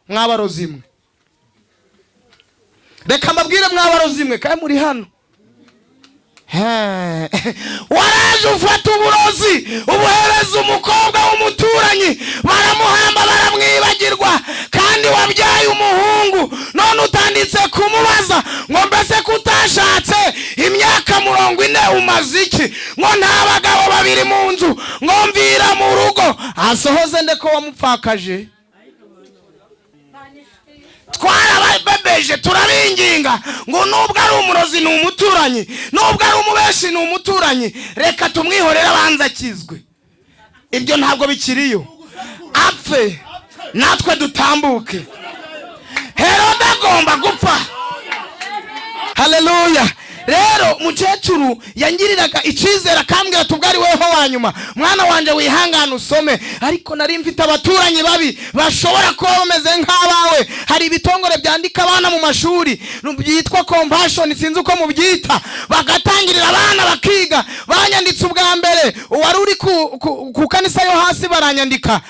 Mwabarozi mwe, reka mbabwire, mwabarozi mwe, kandi muri hano. Waraje ufata uburozi, ubuhereza umukobwa w'umuturanyi, baramuhamba, baramwibagirwa, kandi wabyaye umuhungu. None utanditse kumubaza ngo: "Mbese ko utashatse imyaka 40, umaze iki?" Ngo: "Nta bagabo babiri mu nzu." Ngo: "Mvira mu rugo." Asohoze nde ko wamupfakaje? Twarababebeje, turabinginga ngo nubwo ari umurozi ni umuturanyi, nubwo ari umubeshi ni umuturanyi, reka tumwihorere abanza akizwe. Ibyo ntabwo bikiriyo. Apfe natwe dutambuke. Herode agomba gupfa. Haleluya! Rero mukecuru yangiriraga icyizere, akambwira ati: "Ubwo ari weho wa nyuma, mwana wanjye, wihangane usome." Ariko nari mfite abaturanyi babi bashobora kuba bameze nk'abawe. Hari ibitongore byandika abana mu mashuri byitwa Compassion, sinzi uko mubyita, bagatangirira abana bakiga. Banyanditse ubwa mbere, uwari uri ku kanisa yo hasi baranyandika.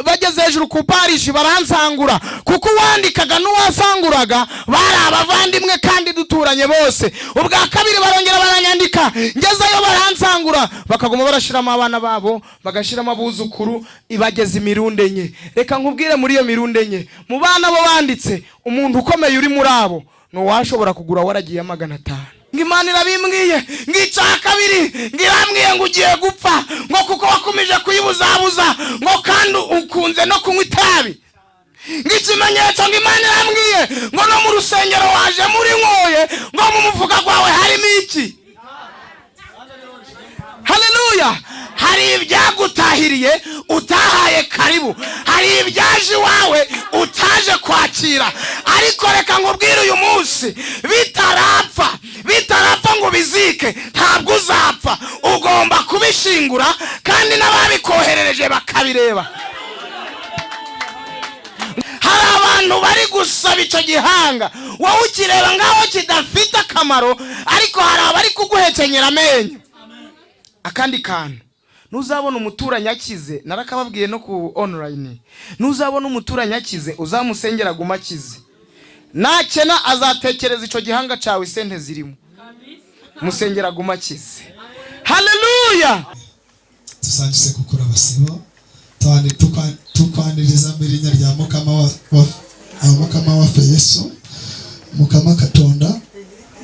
Bageze hejuru ku parish baransangura, kuko uwandikaga n'uwasanguraga bari abavandimwe kandi duturanye bose. Ubwa kabiri barongera baranyandika, ngezeyo baransangura, bakaguma barashiramo abana babo, bagashiramo abuzukuru, ibageza imirundi enye. Reka nkubwire, muri iyo mirundi enye, mu bana bo banditse, umuntu ukomeye uri muri abo ni uwashobora kugura waragiye 500. Ngo Imana irabimbwiye, ngo icya kabiri, ngo irambwiye ngo ugiye gupfa, ngo kuko wakomeje kuyibuzabuza, ngo kandi ukunze no kunywa itabi. Ngo ikimenyetso, ngo Imana irambwiye ngo no mu rusengero waje muri nkoye, ngo mu mufuka gwawe harimo iki? Haleluya! Hari ibyagutahiriye utahaye karibu, hari ibyaje iwawe utaje kwakira. Ariko reka nkubwire uyu munsi, bitarapfa, bitarapfa ngo ubizike, ntabwo uzapfa. Ugomba kubishingura kandi n'ababikoherereje bakabireba. Hari abantu bari gusaba icyo gihanga, wowe ukireba ngaho kidafite akamaro, ariko hari abari kuguhekenyera amenyo. Akandi kantu, ntuzabona umuturanyi akize, narakababwiye no ku online, ntuzabona umuturanyi akize, uzamusengera aguma akize. Nakena azatekereza icyo gihanga cyawe, isente zirimo. Musengera aguma akize. Haleluya! Tusanyuse kukura abasibo. Tukwaniriza mu erinnya lya Mukama Mukama waffe Yesu. Mukama Katonda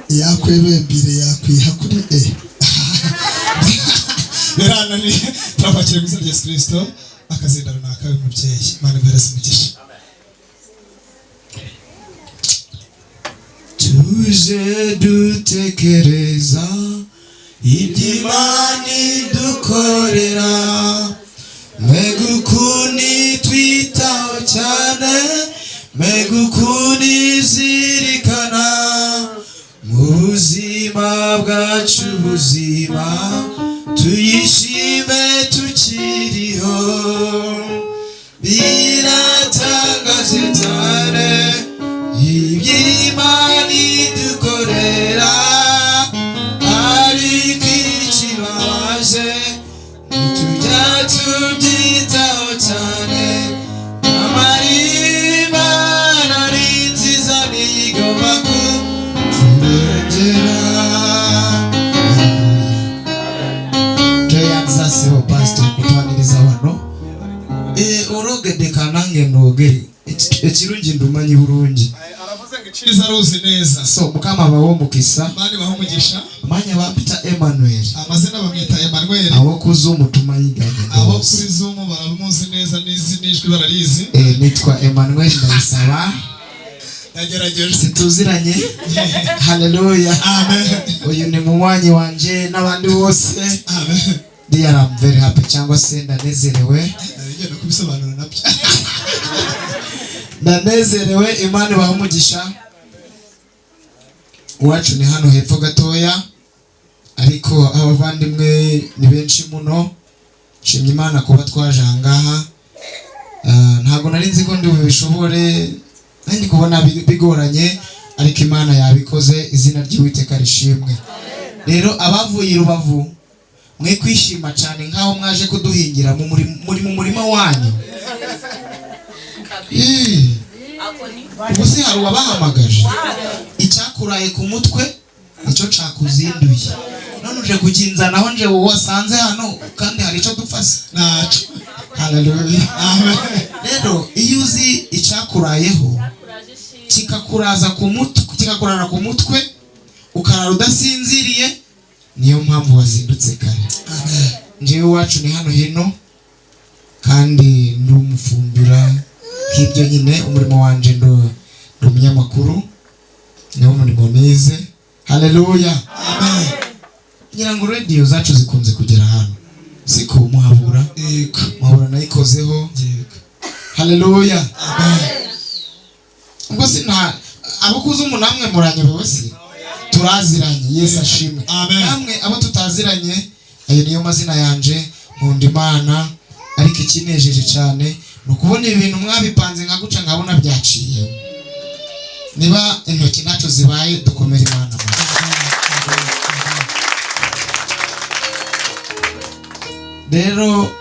yakwebembire, yakwiha kuri e birananiye. Turakwakira mu izina rya Yesu Kirisito. Akazinda runaka w'umubyeyi, Imana iguhereze umugisha. Tuje dutekereza iby'Imana idukorera, mbega ukuntu itwitaho cyane, mbega ukuntu izirikana mu buzima bwacu buzima. Tuyishime tukiriho. Biratangaje cyane iby'Imana idukorera, ariko ikibabaje ntitujya tubyitaho cyane. Nyamara Imana ni nziza, ntigomba kuturengera. Tweyanza sebo pastor kutwaniriza wano. Ologedde nange noogere. Ekirungi ndumanyi bulungi. Aravuze ngo icyiza aruzi neza. So Mukama abawe omukisa. Imana ibahe umugisha. Amanya bampita Emmanuel. Amazina bamwita Emmanuel. Abo ku Zoom tumanyiganye. Abo kuri Zoom baramuzi neza, n'izi n'ijwi bararizi. Nitwa Emmanuel Ndayisaba. Yagerageje. Situziranye. Haleluya! Amen. Uyu ni munywanyi wanje n'abandi bose. Amen. Dear, I'm very happy, cyangwa se ndanezerewe. Nabigenda kubisobanura nabyo. Ndanezerewe, Imana ibahe umugisha. Iwacu ni hano hepfo gatoya, ariko abavandimwe ni benshi muno. Nshimye Imana kuba twaje aha ngaha. Ntabwo nari nzi ko ndi bubishobore, nari ndi kubona bigoranye, ariko Imana yabikoze, izina ry'Uwiteka rishimwe. Rero abavuye i Rubavu, mwe kwishima cyane nk'aho mwaje kuduhingira muri mu murima wanyu. Ubwo se hari uwabahamagaje? Icyakuraye ku mutwe nicyo cakuzinduye, none uje kukinzanaho nje wowe wasanze hano, kandi hari icyo dupfa se? Ntacyo. Haleluya. Amen. Rero iyo uzi icyakurayeho kikakuraza ku mutwe, kikakurara ku mutwe, ukarara udasinziriye, niyo mpamvu wazindutse kare. Amen. Njyewe iwacu ni hano hino, kandi ndi umufumbira nk'ibyo nyine. Umurimo wanje ndi umunyamakuru, niwo murimo nize. Haleluya. Amen. Ngira ngo radiyo zacu zikunze kugera hano, siko? Muhabura? Yego. Muhabura nayikozeho. Yego. Haleluya. Amen. Ubwo si nta abakuze umunamwe muranyobewe? Si turaziranye? Yesu ashimwe. Amen. Namwe abo tutaziranye, ayo niyo mazina yanje. Nkunda Imana, ariko ikinejeje cyane ni ukubona ibi bintu mwabipanze nka guca, nkabona byaciyemo. Niba intoki ntacyo zibaye, dukomere Imana amashyi. Rero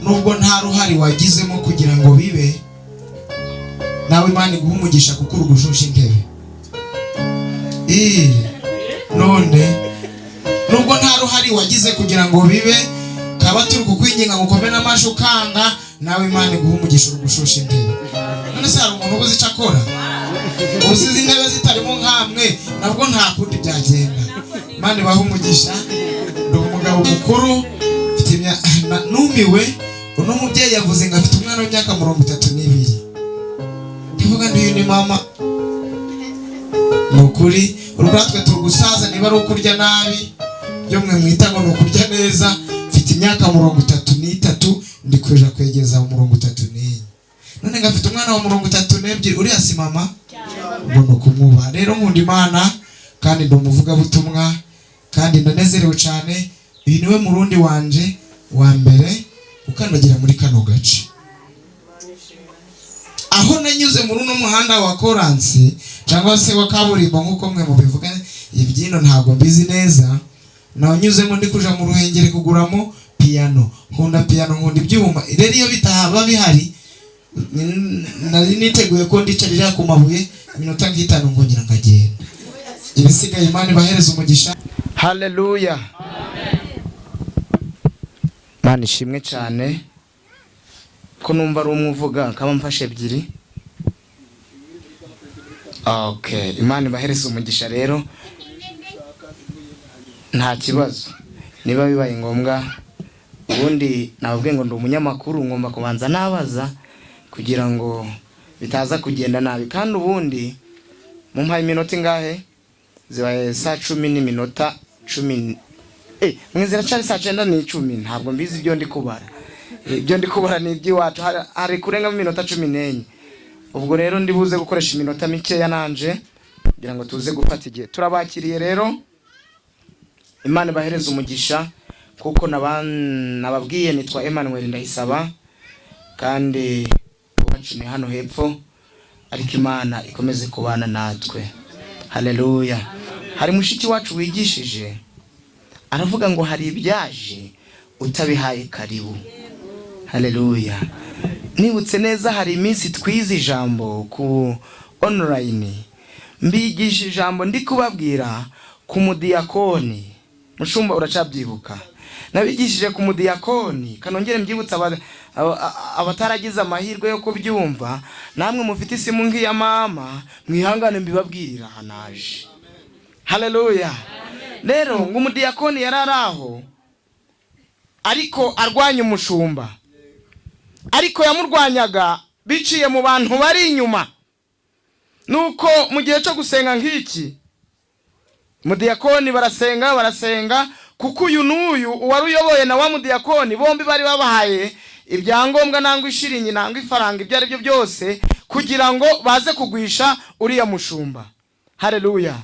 nubwo nta ruhare wagizemo kugira ngo bibe, nawe Imana iguha umugisha kuko uri gushusha intebe. None nubwo nta ruhare wagize kugira ngo bibe, kaba turi kukwinginga ngo ukome n'amashyi ukanga, nawe Imana iguha umugisha, uri gushusha intebe. None se hari umuntu ubuze icyo akora? Ubuze izi ntebe zitarimo nkamwe, nabwo nta kundi byagenda. Imana ibahe umugisha. Ndi umugabo mukuru, mfite numiwe. Uno mubyeyi yavuze ngo afite umwana w'imyaka 32. Ndavuga ngo uyu ni mama. Ni ukuri urwatwe tugusaza, niba ari ukurya nabi byo mwe mwita ngo ni ukurya neza. Mfite imyaka 33, ndi kuja kwegeza 34, none ngafite umwana wa 32. Uriya si mama? Ubwo ni ukumwubaha. Rero nkunda Imana kandi ndi umuvugabutumwa, kandi ndanezerewe cyane. Uyu niwe murundi wanje wa mbere ukandagira muri kano gace aho nanyuze muri uno muhanda wa koransi cyangwa se wa kaburimbo nk'uko mwe mubivuga. Ibyino ntabwo mbizi neza. Nanyuzemo ndi kuja mu Ruhengeri kuguramo piyano. Nkunda piyano, nkunda ibyuma. Rero iyo bitahaba bihari, nari niteguye ko ndicarira ku mabuye iminota nk'itanu nkongera nkagenda. Ibisigaye Imana ibahereza umugisha. Haleluya, Imana ishimwe cyane. Ko numva ari umwe uvuga nkaba mfashe ebyiri. Okay, Imana ibahereza umugisha. Rero nta kibazo, niba bibaye ngombwa. Ubundi nababwiye ngo ndi umunyamakuru, ngomba kubanza nabaza kugira ngo bitaza kugenda nabi. Kandi ubundi mumpaye iminota ingahe? Zibaye saa cumi n'iminota cumi. Mwe ziracari saa 9:10. Ntabwo mbizi ibyo ndi kubara. Ibyo ndi kubara ni iby'iwacu. Hari kurengamo iminota 14. Ubwo rero ndi buze gukoresha iminota mikeya nanje kugira ngo tuze gufata igihe. Turabakiriye rero, Imana ibahereze umugisha. Kuko nababwiye, nitwa Emmanuel Ndayisaba, kandi iwacu ni hano hepfo. Ariko Imana ikomeze kubana natwe. Haleluya. Hari mushiki wacu wigishije aravuga ngo hari ibyaje utabihaye karibu. Haleluya. Nibutse neza, hari iminsi twize ijambo ku online, mbigisha ijambo ndi kubabwira ku mudiyakoni. Mushumba, uracabyibuka? Nabigishije ku mudiyakoni. Kanongere mbyibutse abataragize amahirwe yo kubyumva. Namwe mufite isimu nk'iya mama, mwihangane mbibabwirira aha naje. Haleluya. Rero ngo umudiyakoni yari ari aho ariko arwanya umushumba, ariko yamurwanyaga biciye mu bantu bari inyuma. Nuko mu gihe cyo gusenga nk'iki, mudiyakoni barasenga, barasenga, kuko uyu n'uyu uwari uyoboye na wa mudiyakoni bombi bari babahaye ibyangombwa, nangwa ishiringi, nangwa ifaranga, ibyo ari byo byose, kugira ngo baze kugwisha uriya mushumba. Haleluya.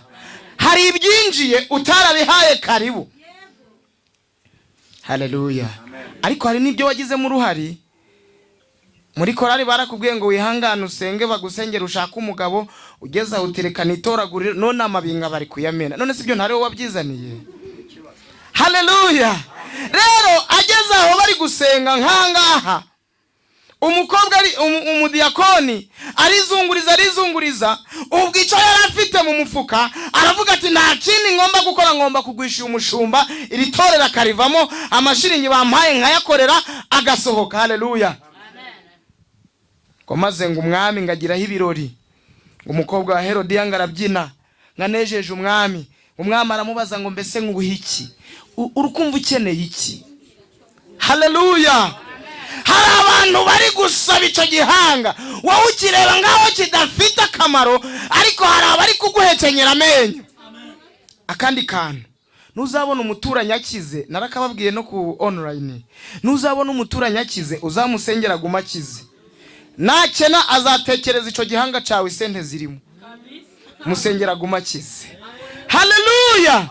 Hari ibyinjiye utarabihaye karibu. Haleluya. Ariko hari n'ibyo wagizemo uruhari. Muri korari barakubwiye ngo wihangane usenge, bagusengere ushake umugabo. Ugeze aho uterekana itoragurire, none amabinga bari kuyamena. None si ibyo ntari wowe wabyizaniye? Haleluya. Rero ageze aho bari gusenga nkangaha, Umukobwa ari umudiyakoni arizunguriza, arizunguriza. Ubwo icyo yari afite mu mufuka, aravuga ati: "Nta kindi ngomba gukora, ngomba kugwisha umushumba iri torero akarivamo, amashiringi bampaye nkayakorera agasohoka." Haleluya! Ngo maze ngo umwami ngagiraho ibirori, ngo umukobwa wa Herodiya ngo arabyina, ngo anejeje umwami. Umwami aramubaza ngo: "Mbese nguhe iki? Urukumva ukeneye iki?" Haleluya! Hari abantu bari gusaba icyo gihanga, wowe ukireba ngaho kidafite akamaro, ariko hari abari kuguhekenyera amenyo. Akandi kantu, ntuzabona umuturanyi akize, narakababwiye no ku online, ntuzabona umuturanyi akize, uzamusengera aguma akize. Nakena azatekereza icyo gihanga cyawe, isente zirimo. Musengera aguma akize. Haleluya!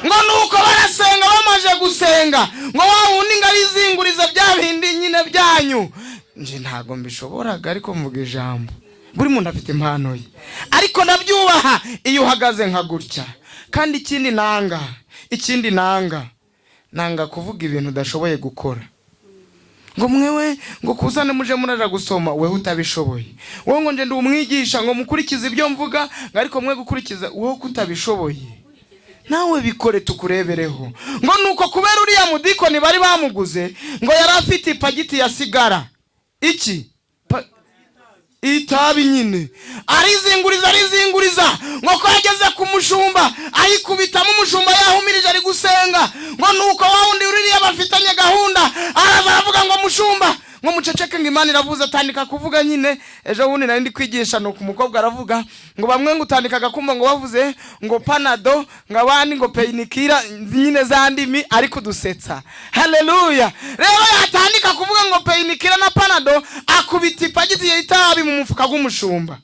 Ngo nuko barasenga, bamaze gusenga, ngo wa wundi ngo arizinguriza bya bindi nyine byanyu. Nje ntabwo mbishoboraga, ariko mvuga ijambo. Buri muntu afite impano ye, ariko ndabyubaha iyo uhagaze nka gutya. Kandi ikindi nanga, nanga kuvuga ibintu udashoboye gukora, ngo mwewe ngo kuzane muje muraja gusoma, wewe utabishoboye. Wowe ngo nje ndi umwigisha, ngo mukurikize ibyo mvuga, ngo ariko mwe gukurikiza, wowe kutabishoboye. Nawe bikore tukurebereho. Ngo nuko kubera uriya mudikoni bari bamuguze, ngo yari afite ipagiti ya sigara, iki itabi nyine, arizinguriza, arizinguriza. Ngo ko yageze ku mushumba, ayikubitamo umushumba yahumirije ari gusenga. Ngo nuko wa wundi uriya bafitanye gahunda araza, aravuga ngo: "Mushumba," ngo: "Muceceke," ngo: "Imana iravuze." Atandika kuvuga nyine. Ejo bundi nari ndi kwigisha, nuko umukobwa aravuga ngo bamwe ngo utandika agakumba, ngo bavuze ngo panado, ngo abandi ngo painkiller nyine, za ndimi ari kudusetsa. Haleluya! Rero yatandika kuvuga ngo painkiller na panado, akubita ipagiti y'itabi mu mufuka w'umushumba.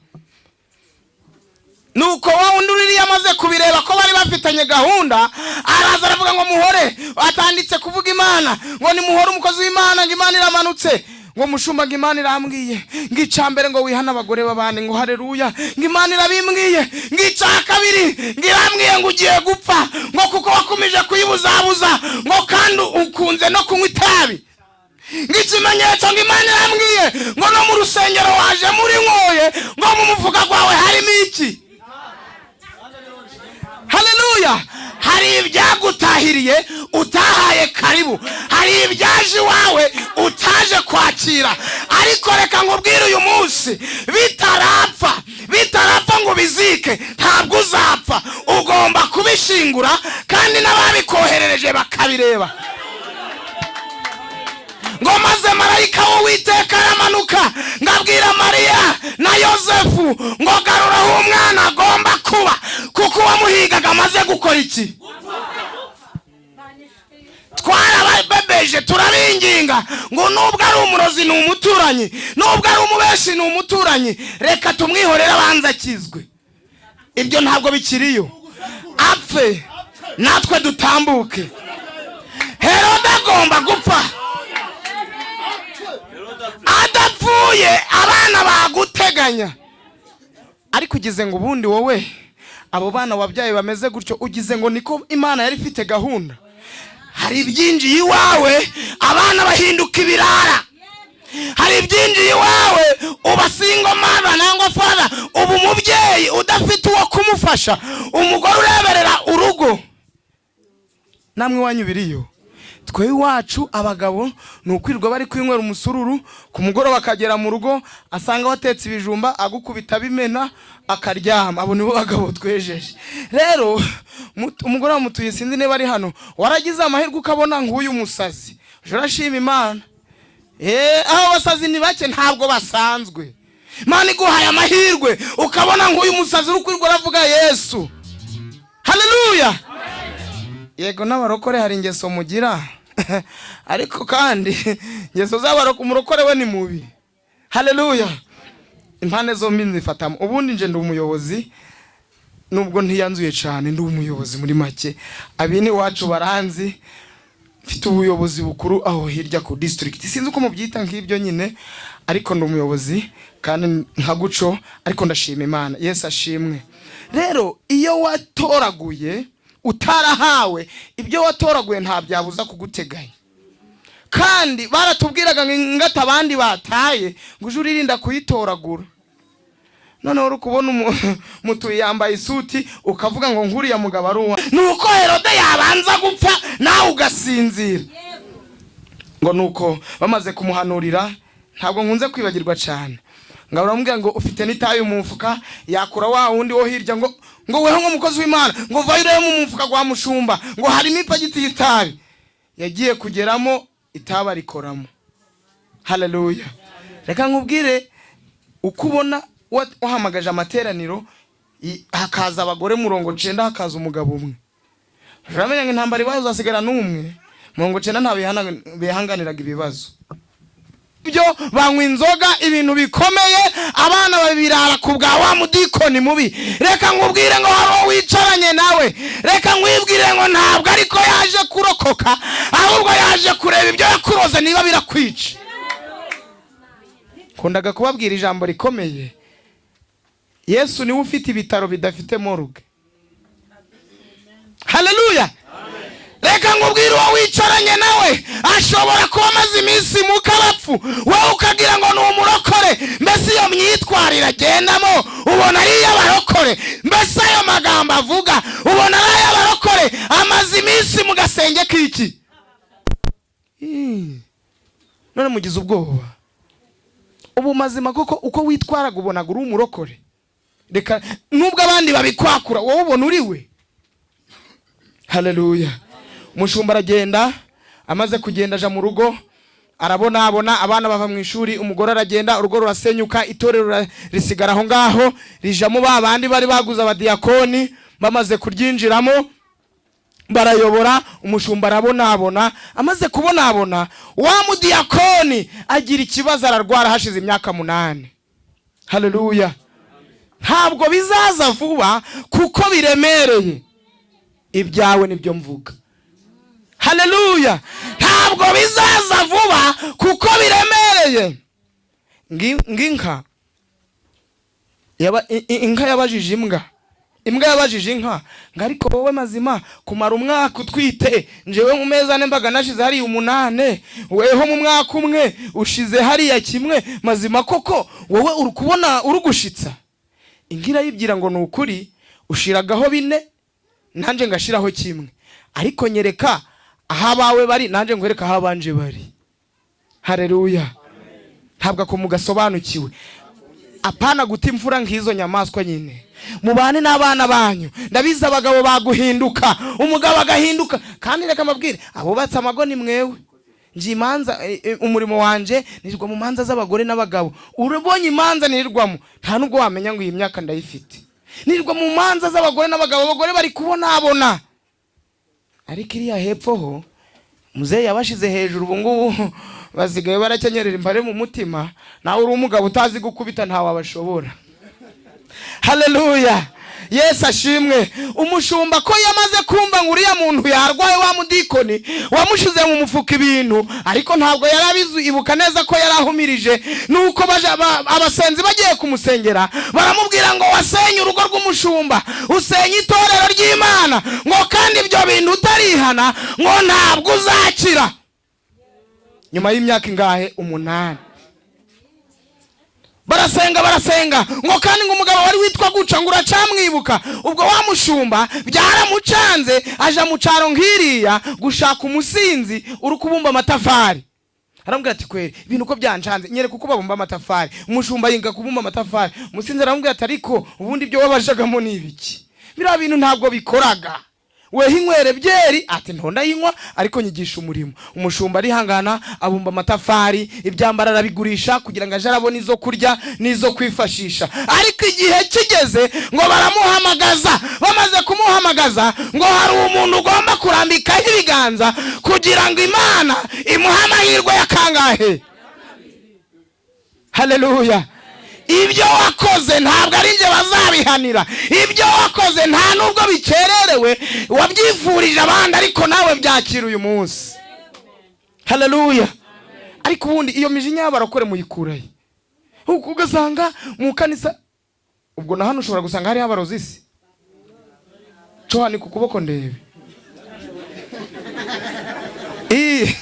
Nuko wa wundi uriya amaze kubireba ko bari bafitanye gahunda, araza aravuga ngo: "Muhore." Atanditse kuvuga Imana, ngo: "Nimuhore umukozi w'Imana," ngo: "Imana iramanutse." Ngo: "Mushumba," ngo: "Imana irambwiye," ngo: "icya mbere," ngo: "wihane abagore b'abandi." Ngo: "Hareruya," ngo: "Imana irabimbwiye." Ngo: "Icya kabiri," ngo: "irambwiye ngo ugiye gupfa," ngo: "kuko wakomeje kuyibuzabuza," ngo: "kandi ukunze no kunywa itabi." Ngo: "Ikimenyetso," ngo: "Imana irambwiye ngo no mu rusengero waje muri nkoye," ngo: "mu mufuka gwawe harimo iki?" Haleluya! Hari ibyagutahiriye utahaye karibu, hari ibyaje iwawe utaje kwakira. Ariko reka nkubwire uyu munsi, bitarapfa, bitarapfa ngo bizike, ntabwo uzapfa. Ugomba kubishingura, kandi n'ababikoherereje bakabireba. Ngo maze marayika w'Uwiteka aramanuka, ngo abwira Mariya na Yosefu ngo: "Garura aho umwana agomba kuba, kuko uwamuhigaga amaze gukora iki?" Twarababebeje, turabinginga ngo nubwo ari umurozi ni umuturanyi, nubwo ari umubeshi ni umuturanyi, reka tumwihorere abanza akizwe. Ibyo ntabwo bikiriyo. Apfe natwe dutambuke. Herode agomba gupfa. Adapfuye abana baguteganya. Ariko ugize ngo ubundi wowe abo bana wabyaye bameze gutyo, ugize ngo niko Imana yari ifite gahunda? Hari ibyinjiye iwawe, abana bahinduka ibirara. Hari ibyinjiye iwawe, uba single mother nangwa father, uba umubyeyi udafite uwo kumufasha, umugore ureberera urugo. Namwe iwanyu biriyo? Twe iwacu abagabo ni ukwirirwa bari kwinywera umusururu, ku mugoroba akagera mu rugo asanga watetse ibijumba, agukubita bimena, akaryama. Abo nibo bagabo twejeje. Rero umugore wamutuye, sinzi niba ari hano, waragize amahirwe ukabona nk'uyu musazi, uje urashima Imana. Aho basazi ni bake, ntabwo basanzwe. Imana iguhaye amahirwe ukabona nk'uyu musazi uri kwirirwa uravuga Yesu. Haleluya! Yego, n'abarokore hari ingeso mugira, ariko kandi ingeso z'abarokore, umurokore we ni mubi. Haleluya! Impande zombi nzifatamo. Ubundi nje ndi umuyobozi, nubwo ntiyanzuye cyane, ndi umuyobozi muri make. Abini iwacu baranzi, mfite ubuyobozi bukuru aho hirya ku district, sinzi uko mubyita nk'ibyo nyine, ariko ndi umuyobozi kandi nka guco. Ariko ndashima Imana, Yesu ashimwe. Rero iyo watoraguye utarahawe, ibyo watoraguye nta byabuza kuguteganya. Kandi baratubwiraga ngo ingata abandi bataye ngo uje uririnda kuyitoragura. Noneho uri kubona mutuye yambaye isuti, ukavuga ngo nkuriya mugabo ari uwa. Nuko Herode yabanza gupfa, nawe ugasinzira. Ngo nuko bamaze kumuhanurira, ntabwo nkunze kwibagirwa cyane, ngo baramubwira ngo ufite n'itabi mu mufuka, yakura wa wundi wo hirya ngo weho nk'umukozi w'Imana, ngo vayo urebe mu mufuka gwa mushumba, ngo harimo ipagiti y'itabi. Yagiye kugeramo, itabi arikoramo. Haleluya! Reka nkubwire, uko ubona wahamagaje amateraniro, hakaza abagore 90, hakaza umugabo umwe, uramenya ngo intambara ibaye uzasigara n'umwe. 90 nta bihanganiraga ibibazo byo banywa inzoga, ibintu bikomeye, abana babirara ku bwa wa mudikoni mubi. Reka nkubwire ngo hari uwo wicaranye nawe. Reka nkwibwire ngo ntabwo ariko yaje kurokoka, ahubwo yaje kureba ibyo yakuroze niba birakwica. Kundaga kubabwira ijambo rikomeye: Yesu niwe ufite ibitaro bidafite morgue. Haleluya! Reka nkubwire, uwo wicaranye nawe ashobora kuba amaze iminsi mu kabapfu, wowe ukagira ngo ni umurokore. Mbese iyo myitwarire agendamo ubona ari iy'abarokore? Mbese ayo magambo avuga ubona ari ay'abarokore? Amaze iminsi mu gasenge k'iki. Ii. None mugize ubwoba. Ubu mazima koko, uko witwaraga ubonaga uri umurokore? Reka nubwo abandi babikwakura, wowe ubona uri we? Haleluya! Umushumba aragenda. Amaze kugenda, aja mu rugo, arabona abona abana bava mu ishuri, umugore aragenda, urugo rurasenyuka, itorero risigara aho ngaho, rijamo ba bandi bari baguze abadiyakoni. Bamaze kuryinjiramo barayobora. Umushumba arabonabona. Amaze kubonabona, wa mudiyakoni agira ikibazo, ararwara hashize imyaka 8. Haleluya! Ntabwo bizaza vuba kuko biremereye. Ibyawe nibyo mvuga. Haleluya! Ntabwo bizaza vuba kuko biremereye. Ng'inka inka yabajije imbwa, imbwa yabajije inka ngo: "Ariko wowe mazima, kumara umwaka utwite, njyewe mu mezi 4 mbaga nashize hariya 8, weho mu mwaka umwe ushize hariya kimwe, mazima koko wowe uri kubona uri gushitsa?" Inka irayibwira ngo: "Ni ukuri ushiragaho 4, nanjye ngashiraho kimwe, ariko nyereka aho abawe bari, nanjye nkwereka aho abanje bari." Hareruya! Ntabwo ako mugasobanukiwe. Apana guta imfura nk'izo nyamaswa nyine. Mubane n'abana banyu. Ndabizi, abagabo baguhinduka, umugabo agahinduka. Kandi reka mbabwire, abubatse amago ni mwewe. Nje imanza, umurimo wanje nirirwa mu manza z'abagore n'abagabo. Urabonye imanza nirirwamo, nta nubwo wamenya ngo iyi myaka ndayifite. Nirirwa mu manza z'abagore n'abagabo, abagore bari kubonabona. Ariko iriya hepfo ho muzehe yabashize hejuru, ubu ngubu basigaye barakenyerera imbare mu mutima. Nawe uri umugabo utazi gukubita, ntawe wabashobora. Haleluya! Yesu ashimwe. Umushumba ko yamaze kumva ngo uriya muntu yarwaye, wa mudikoni wamushize mu mufuka ibintu, ariko ntabwo yari abizi. Ibuka neza ko yari ahumirije. Nuko abasenzi bagiye kumusengera, baramubwira ngo: "Wasenye urugo rw'umushumba, usenye itorero ry'Imana, ngo kandi ibyo bintu utarihana ngo ntabwo uzakira." Nyuma y'imyaka ingahe? 8. Barasenga, barasenga, ngo kandi ngo umugabo wari witwa guca ngo uracamwibuka. Ubwo wa mushumba byaramucanze, aja mu caro nk'iriya gushaka umusinzi uri kubumba amatafari. Aramubwira ati: "Kweri ibintu uko byancanze, nyereka uko babumba amatafari." Umushumba yinga kubumba amatafari. Umusinzi aramubwira ati: "Ariko ubundi ibyo wabajagamo ni ibiki? Biriya bintu ntabwo bikoraga. Weho inywere byeri." Ati: "Ntondayinywa, ariko nyigisha umurimo." Umushumba arihangana, abumba amatafari, ibyambaro arabigurisha kugira ngo aje arabona izo kurya n'izo kwifashisha. Ariko igihe kigeze ngo baramuhamagaza. Bamaze kumuhamagaza, ngo hari umuntu ugomba kurambikaho ibiganza kugira ngo Imana imuhe amahirwe ya kangahe. Haleluya! Ibyo wakoze ntabwo ari njye bazabihanira. Ibyo wakoze nta nubwo bikererewe. Wabyifurije abandi, ariko nawe byakira uyu munsi. Haleluya! Ariko ubundi iyo mijinya y'abarokore muyikurahe? Ugasanga mu kanisa, ubwo na hano ushobora gusanga hariho abarozi. Si cohani ku kuboko ndebe. Ii.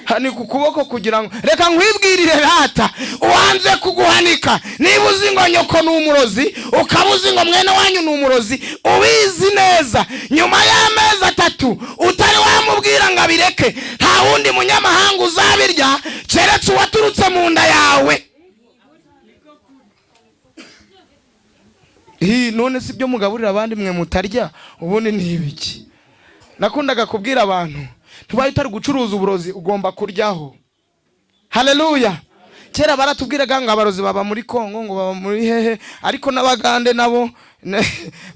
Hanika ukuboko kugira ngo reka nkwibwirire rata uwanze kuguhanika. Niba uzi ngo nyoko ni umurozi, ukaba uzi ngo mwene wanyu ni umurozi, ubizi neza, nyuma y'amezi 3 utari wamubwira ngo abireke, nta wundi munyamahanga uzabirya keretse uwaturutse mu nda yawe. None si byo mugaburira abandi mwe mutarya, ubundi ni ibiki? Nakundaga kubwira abantu, ntibaye utari gucuruza uburozi ugomba kuryaho. Haleluya. Kera baratubwiraga ngo abarozi baba muri Kongo, ngo baba muri hehe, ariko n'abagande nabo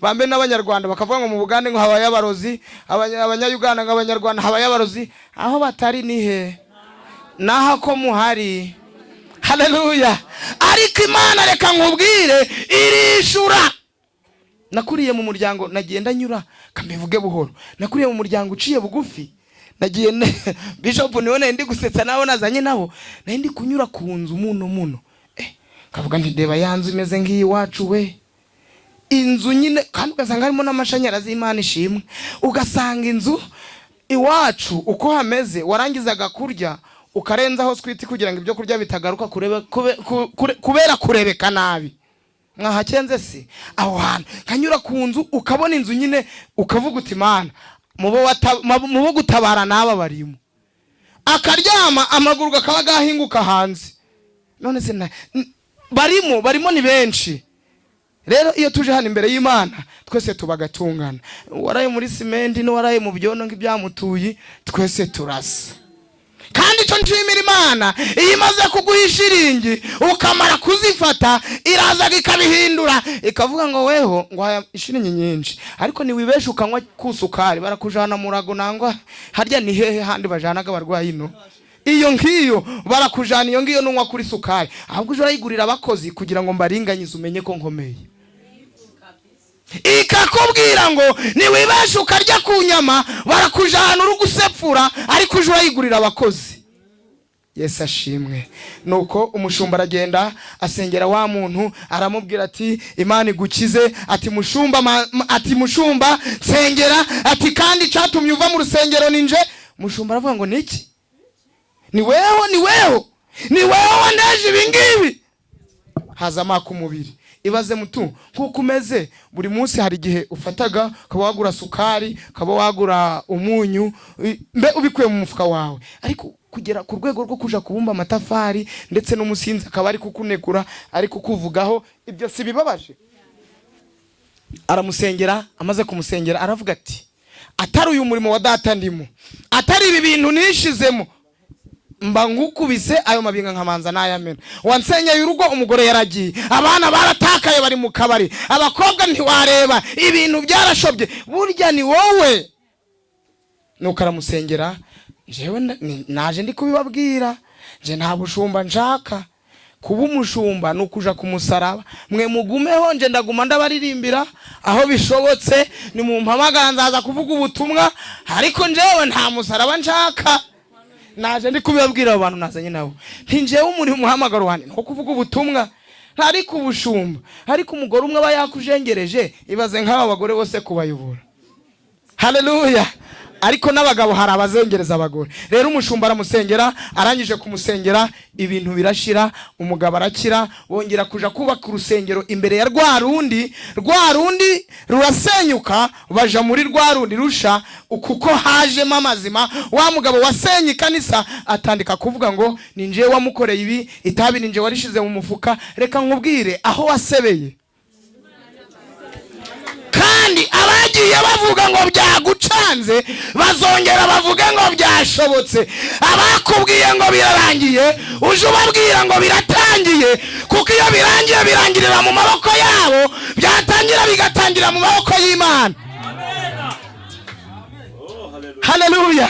bambe n'abanyarwanda bakavuga ngo mu Bugande ngo habaye abarozi, abanyayuganda ngo abanyarwanda habaye abarozi. Aho batari ni he? Naho ko muhari. Haleluya. Ariko Imana reka nkubwire irishura. Nakuriye mu muryango, nagenda nyura kambivuge buhoro, nakuriye mu muryango uciye bugufi. Nagiye Bishop niwe nari ndi gusetsa nabo nazanye nabo, nari ndi kunyura ku nzu muno kavuga nti deba ya nzu imeze nk'iyi wacu we, inzu nyine, kandi ugasanga harimo n'amashanyarazi. Imana ishimwe. Ugasanga inzu iwacu uko hameze, warangizaga kurya ukarenzaho switi kugira ngo ibyo kurya bitagaruka kubera kurebeka nabi. Mwahakenze si aho hantu kanyura ku nzu ukabona inzu nyine ukavuga uti Mana mubo gutabara naba barimo. Akaryama amaguru akaba gahinguka hanze. None se barimo ni benshi. Rero iyo tuje hano imbere y'Imana twese tubagatungana, waraye muri simenti n'uwaraye mu byondo nk'ibyamutuye, twese turasa. Kandi icyo nshimira Imana, iyo imaze kuguha ishiringi ukamara kuzifata, irazaga ikabihindura ikavuga ngo weho ngo haya ishiringi nyinshi, ariko niwibesha ukanywa kusukari barakujana murago, nangwa harya ni hehe handi bajanaga abarwayi no iyo ngiyo barakujana, iyo ngiyo nunywa kuri sukari, ahubwo uje urayigurira abakozi kugira ngo mbaringanyize umenye ko nkomeye. Ikakubwira ngo niwibesha ukarya ku nyama barakujana uri gusepfura, ariko uje urayigurira abakozi. Yesu ashimwe. Nuko umushumba aragenda asengera wa muntu, aramubwira ati Imana igukize, ati mushumba, ati mushumba nsengera, ati kandi cyatumye uva mu rusengero ninje. Mushumba aravuga ngo niki? Ni weho, ni weho, ni weho wandeje ibi ngibi. Haza amaka umubiri. Ibaze mutu nkuko umeze buri munsi, hari igihe ufataga ukaba wagura sukari, ukaba wagura umunyu, mbe ubikuye mu mufuka wawe, ariko kugera ku rwego rwo kuja kubumba amatafari ndetse n'umusinzi akaba ari kukunegura, ari kukuvugaho, ibyo si bibabaje? Aramusengera, amaze kumusengera aravuga ati atari uyu murimo wa data ndimo, atari ibi bintu nishizemo, mba ngukubise ayo mabinga nkamanza nayamena. Wansenyeye urugo, umugore yaragiye, abana baratakaye bari mu kabari, abakobwa ntiwareba, ibintu byarashobye, burya ni wowe. Nuko aramusengera. Jewe naje ndi kubibabwira, nje nta bushumba nshaka kuba umushumba, nukuja ku musaraba, mwe mugumeho, nje ndaguma ndabaririmbira aho bishobotse, ni mu mpamagara nzaza kuvuga ubutumwa, ariko njewe nta musaraba nshaka. Naje ndi kubibabwira abantu nazanye nabo, nti njewe umuri umuhamagaro wanjye nko kuvuga ubutumwa, ariko ubushumba, ariko umugore umwe aba yakujengereje, ibaze nk'aba bagore bose kubayobora. Haleluya. Ariko n'abagabo hari abazengereza abagore. Rero umushumba aramusengera, arangije kumusengera ibintu birashira, umugabo arakira, bongera kuja kubaka urusengero imbere ya rwa rundi, rwa rundi rurasenyuka, baja muri rwa rundi rusha, kuko hajemo amazima. Wa mugabo wasenye ikanisa atandika kuvuga ngo ni nje wamukoreye ibi, itabi ni nje warishize mu mufuka. Reka nkubwire aho wasebeye. Kandi abagiye bavuga ngo byagucanze bazongera bavuge ngo byashobotse. Abakubwiye ngo birarangiye uje ubabwira ngo biratangiye, kuko iyo birangiye birangirira mu maboko yabo, byatangira bigatangira mu maboko y'Imana. Haleluya.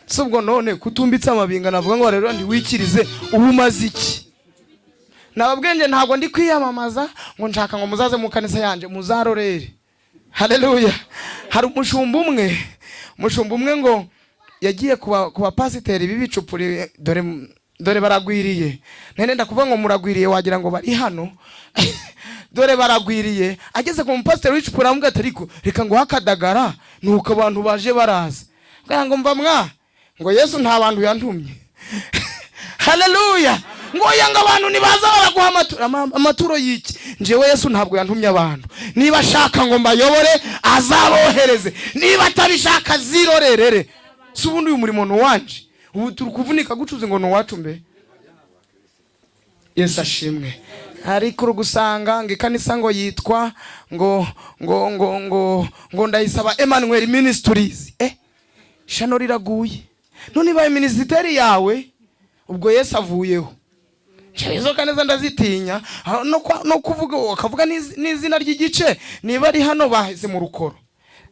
Subwo none kutumbitse amabinga navuga ngo rero ndiwikirize, ubu umaze iki? Nababwenge ntabwo ndi kwiyamamaza ngo nshaka ngo muzaze mu kanisa yanje muzarorere. Haleluya. Hari umushumba umwe ngo yagiye kuba pasiteri b'ibicupuri, dore baragwiriye. Nene ndakuvuga ngo muragwiriye wagira ngo bari hano. Dore baragwiriye. Ageze ku mupasiteri w'icupuri aramubwira ati ariko reka ngo hakadagara nuko abantu baje baraza. Ngo mva mwa Ngo Yesu nta bantu yantumye. Haleluya! Ngo oya, ngo abantu nibaza baraguha amaturo. Amaturo y'iki? Njyewe Yesu ntabwo yantumye abantu. Niba ashaka ngo mbayobore, azabohereze. Niba atabishaka, zirorerere. Si ubundi uyu murimo ni uwanje? Ubu turi kuvunika gucuze ngo ni uwacu mbe? Yesu ashimwe. Ariko uri gusanga ngo ikanisa ngo yitwa ngo Ndayisaba Emmanuel Ministries. Shano riraguye. None ibaye minisiteri yawe, ubwo Yesu avuyeho. Izo kaneza ndazitinya. No kuvuga ukavuga n'izina ry'igice. Niba ari hano baheze mu Rukoro,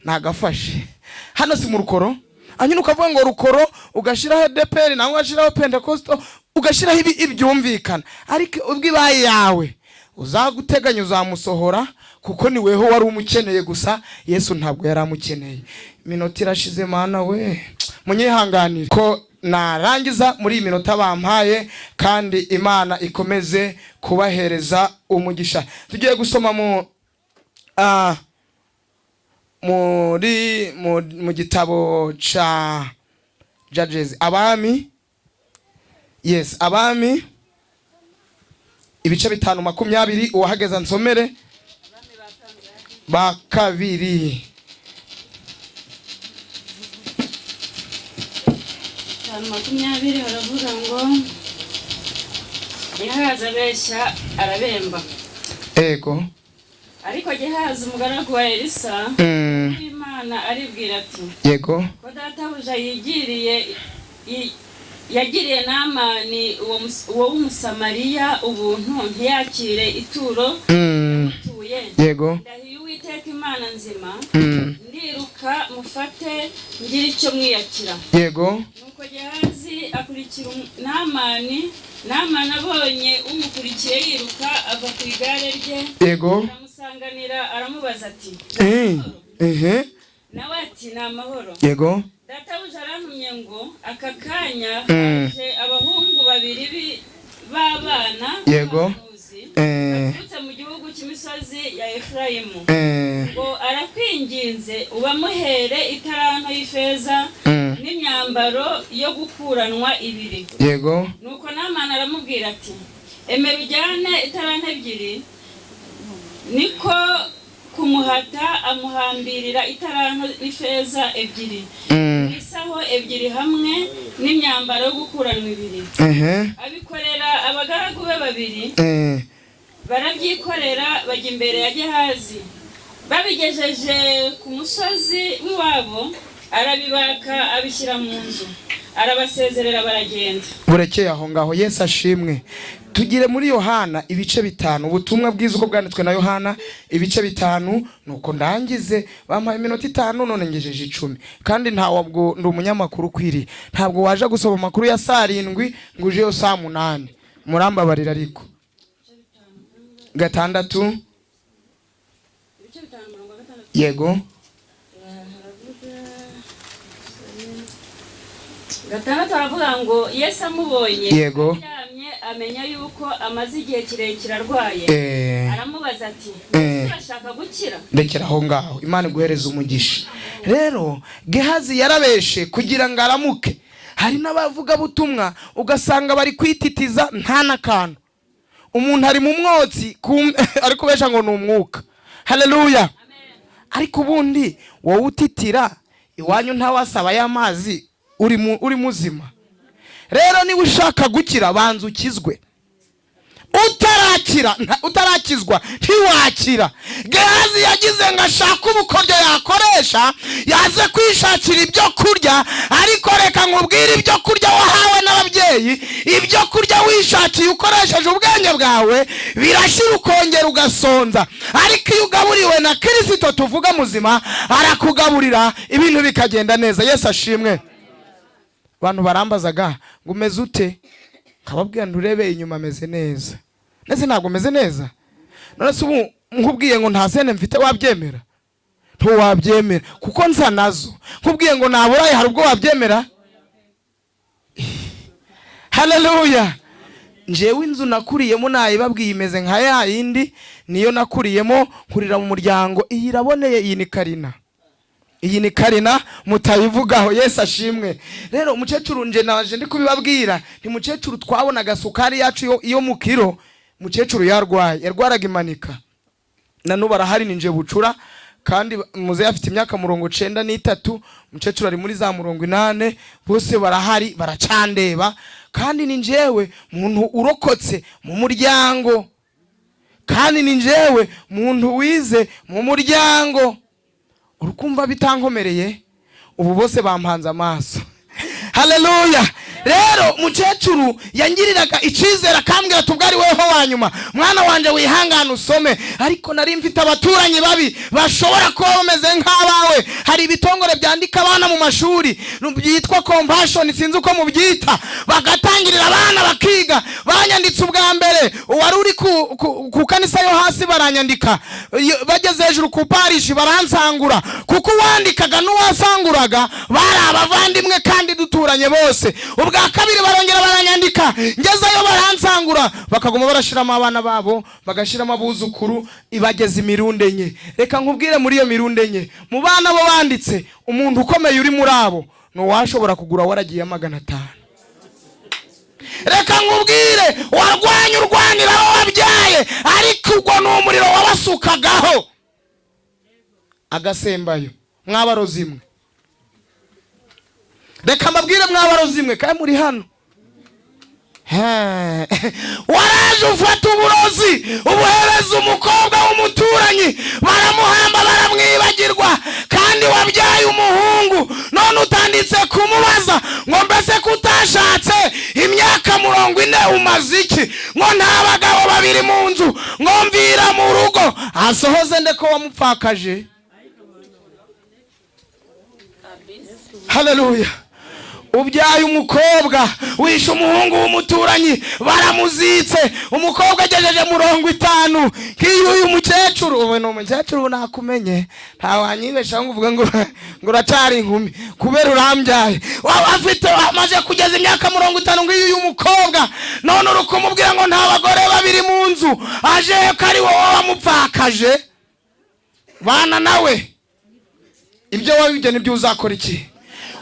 nagafashe hano si mu Rukoro, hanyuma ukavuga ngo Rukoro, ugashyiraho ADEPR, nawe ugashyiraho Pentekosto, ugashyiraho ibyumvikana. Ariko ubwo ibaye yawe, uzaguteganya uzamusohora, kuko ni weho wari umukeneye gusa, Yesu ntabwo yari amukeneye. Iminota irashize, Mana we, munyihanganire ko narangiza muri iyi minota bampaye, kandi Imana ikomeze kubahereza umugisha. Tugiye gusoma muri mu gitabo ca Judges, Abami, yes, Abami ibice 5:20. Uwahageza nsomere. Ba kabiri. 5:20 haravuga ngo: "Gehazi abeshya arabemba." Ego. Ariko Gehazi umugaragu wa Elisa w'Imana aribwira ati: "Ko databuja yagiriye Namani uwo w'Umusamariya ubuntu, ntiyakire ituro tuye, ndahiye Uwiteka Imana nzima, ndiruka mufate ngire icyo mwiyakira." Nuko Gehazi akurikira Namani. Namani abonye umukurikiye yiruka, ava ku igare rye, aramusanganira, aramubaza ati: Nawe ati: "Ni amahoro." "Databuja arantumye ngo aka kanya haje abahungu babiri b'abana b'abahanuzi baturutse mu gihugu cy'imisozi ya Efurayimu, ngo arakwinginze ubamuhere italanto y'ifeza n'imyambaro yo gukuranwa ibiri." Nuko Namani aramubwira ati: "Emera ujyane italanto ebyiri." Niko kumuhata, amuhambirira italanto n'ifeza ebyiri, isaho ebyiri hamwe n'imyambaro yo gukuranwa ibiri. Abikorera abagaragu be babiri, barabyikorera bajya imbere ya Gehazi. Babigejeje ku musozi w'iwabo, arabibaka, abishyira mu nzu, arabasezerera, baragenda. Burekeye aho ngaho. Yesu ashimwe. Tugire muri Yohana ibice 5, ubutumwa bwiza uko bwanditswe na Yohana ibice 5. Nuko ndangize. Bampaye iminota 5, none ngejeje 10, kandi ntabwo ndi umunyamakuru ukwiriye. Ntabwo waje gusoma amakuru ya saa 7 ngo ujeyo saa 8. Murambabarira. Ariko 6. Ibice 5, umurongo wa 6. Yego. 6 aravuga ngo: "Yesu amubonye aryamye, amenya yuko amaze igihe kirekire arwaye, aramubaza ati: 'Urashaka gukira?'" Rekera aho ngaho, Imana iguhereza umugisha. Rero Gehazi yarabeshe kugira ngo aramuke. Hari n'abavugabutumwa ugasanga bari kwititiza nta n'akantu. Umuntu ari mu mwotsi, ari kubesha ngo ni umwuka. Haleluya! Ariko ubundi wowe utitira iwanyu ntawasaba y'amazi, uri muzima. Rero niba ushaka gukira, banza ukizwe. Utarakira, utarakizwa ntiwakira. Gehazi yagize ngo ashake ubukoryo yakoresha, yaze kwishakira ibyo kurya. Ariko reka nkubwire, ibyo kurya wahawe n'ababyeyi, ibyo kurya wishakiye ukoresheje ubwenge bwawe, birashira ukongera ugasonza. Ariko iyo ugaburiwe na Kirisito tuvuga muzima, arakugaburira ibintu bikagenda neza. Yesu ashimwe. Abantu barambazaga ngo: "Umeze ute?" Nkababwira ngo: "Urebe inyuma ameze neza." Ndetse ntabwo meze neza. None se ubu nkubwiye ngo nta sente mfite, wabyemera? Ntiwabyemera, kuko nza nazo. Nkubwiye ngo naburaye, hari ubwo wabyemera? Haleluya! Njyewe inzu nakuriyemo nayibabwiye, imeze nka ya yindi niyo nakuriyemo, nkurira mu muryango. Iyi iraboneye, iyi ni Karina. Iyi ni karina mutayivugaho. Yesu ashimwe. Rero umukecuru, nje naje ndi kubibabwira, ni mukecuru twabonaga sukari yacu yo mu kiro. Mukecuru yarwaye, yarwaraga imanika, na n'ubu arahari, ni nje bucura. Kandi muzehe afite imyaka 93, umukecuru ari muri za 80, bose barahari baracandeba. Kandi ni njyewe muntu urokotse mu muryango, kandi ni njyewe muntu wize mu muryango. Urukumva bitankomereye, ubu bose bampanze amaso. Haleluya. Rero mukecuru yangiriraga icyizere, akambwira ati ubwo ari weho wa nyuma, mwana wanje wihangane usome. Ariko nari mfite abaturanyi babi bashobora kuba bameze nk'abawe. Hari ibitongore byandika abana mu mashuri byitwa Compassion, sinzi uko mubyita, bagatangirira abana bakiga. Banyanditse ubwa mbere, uwari uri ku kanisa yo hasi baranyandika. Bageze hejuru ku parish baransangura, kuko uwandikaga n'uwasanguraga bari abavandimwe kandi duturanye bose. Ubwa kabiri barongera baranyandika, ngezeyo baransangura, bakaguma barashiramo abana babo, bagashiramo abuzukuru, ibageza imirundi enye. Reka nkubwire, muri iyo mirundi enye, mu bana bo banditse, umuntu ukomeye uri muri abo ni uwashobora kugura waragiye 500. Reka nkubwire, warwanya urwanira abo wabyaye, ariko ubwo ni umuriro wabasukagaho agasembayo. Mwabarozi mwe, reka mbabwire, mwabarozi mwe kandi muri hano. Waraje ufata uburozi ubuhereza umukobwa w'umuturanyi, baramuhamba baramwibagirwa, kandi wabyaye umuhungu. None utanditse kumubaza ngo mbese ko utashatse imyaka 40 umaze iki? Ngo nta bagabo babiri mu nzu, ngo mvira mu rugo. Asohoze nde ko wamupfakaje? Haleluya. Ubyaye umukobwa, wishe umuhungu w'umuturanyi, baramuzitse. Umukobwa agejeje 50 nk'iyo uyu mukecuru, ubu ni umukecuru nakumenye, ntawanyibeshaho ngo uvuge ngo uracari inkumi kubera urambyaye. Waba afite amaze kugeza imyaka 50 nk'iyo uyu mukobwa, none uri kumubwira ngo nta bagore babiri mu nzu, aje ko ari wowe wamupfakaje. Bana nawe, ibyo wabibye nibyo uzakora iki?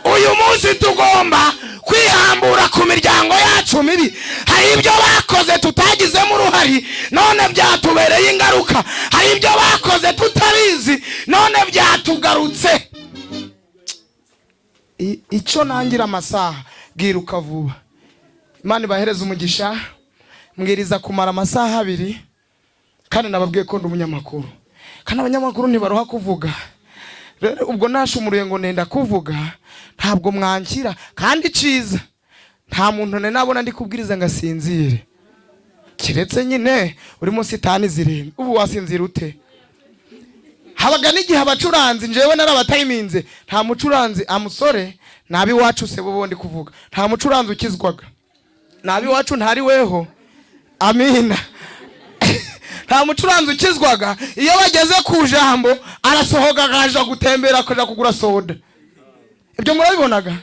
Uyu munsi tugomba kwihambura ku miryango yacu mibi. Hari ibyo bakoze tutagizemo uruhari, none byatubereye ingaruka. Hari ibyo bakoze tutabizi, none byatugarutse. Icyo nangira amasaha, bwiruka vuba. Imana ibahereze umugisha. Mbwiriza kumara amasaha abiri, kandi nababwiye ko ndi umunyamakuru, kandi abanyamakuru ntibaruha kuvuga. Rero ubwo nashumuruye ngo nenda kuvuga, ntabwo mwankira. Kandi ciza, nta muntu nari nabona ndi kubwiriza ngo asinzire, keretse nyine urimo sitani zirenze. Ubu wasinzira ute? Habaga n'igihe abacuranzi, njyewe narabatayiminze, nta mucuranzi amusore nabi iwacu se bo ndi kuvuga, nta mucuranzi ukizwaga nabi iwacu, ntari weho. Amina. Nta mucuranzi ukizwaga. Iyo bageze ku jambo arasohoka akaja gutembera, akaja kugura soda. Ibyo murabibonaga.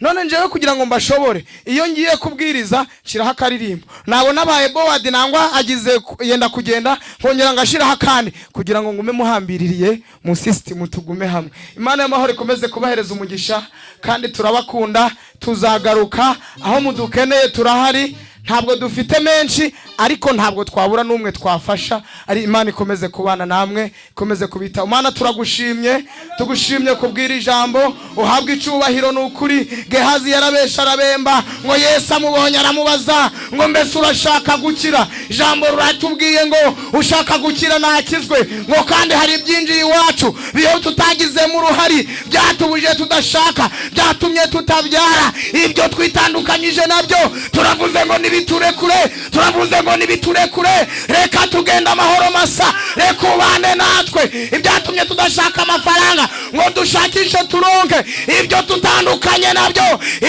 None njyewe kugira ngo mbashobore, iyo ngiye kubwiriza nshiraho akaririmbo, nabona abaye bored nangwa agize yenda kugenda, nkongera ngashiraho akandi kugira ngo ngume muhambiririye mu system, tugume hamwe. Imana y'amahoro ikomeze kubahereza umugisha, kandi turabakunda. Tuzagaruka aho mudukeneye, turahari. Ntabwo dufite menshi, ariko ntabwo twabura n'umwe twafasha. Ari Imana ikomeze kubana namwe, ikomeze kubita. Imana turagushimye, tugushimye kubwira ijambo, uhabwe icubahiro. Ni ukuri Gehazi yarabesha arabemba, ngo Yesu amubonye aramubaza ngo mbese urashaka gukira? Ijambo ruratubwiye ngo ushaka gukira nakizwe. Ngo kandi hari ibyinjiye iwacu biyo tutagizemo uruhari, byatubuje tudashaka, byatumye tutabyara, ibyo twitandukanyije nabyo. Turavuze ngo nibiturekure, turavuze ngo nibiturekure. Reka tugenda amahoro masa, reka ubane natwe. Ibyatumye tudashaka amafaranga ngo dushakishe turonke, ibyo tutandukanye nabyo,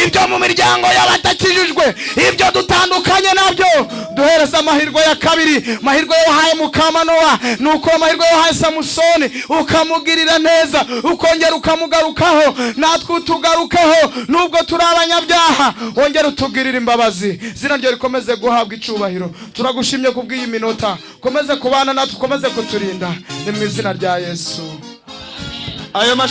ibyo mu miryango y'abatakijijwe, ibyo dutandukanye nabyo, duhereza amahirwe ya kabiri. Amahirwe wahaye Mukamanowa, nuko amahirwe wahaye Samusoni, ukamugirira neza, ukongera ukamugarukaho, natwe utugarukeho nubwo turi abanyabyaha, wongera utugirire imbabazi. Zina ryo rikomeze guhabwa icubahiro. Turagushimye kubw'iyi minota, ukomeze kubana natwe, ukomeze kuturinda. Ni mu izina rya Yesu. Ayo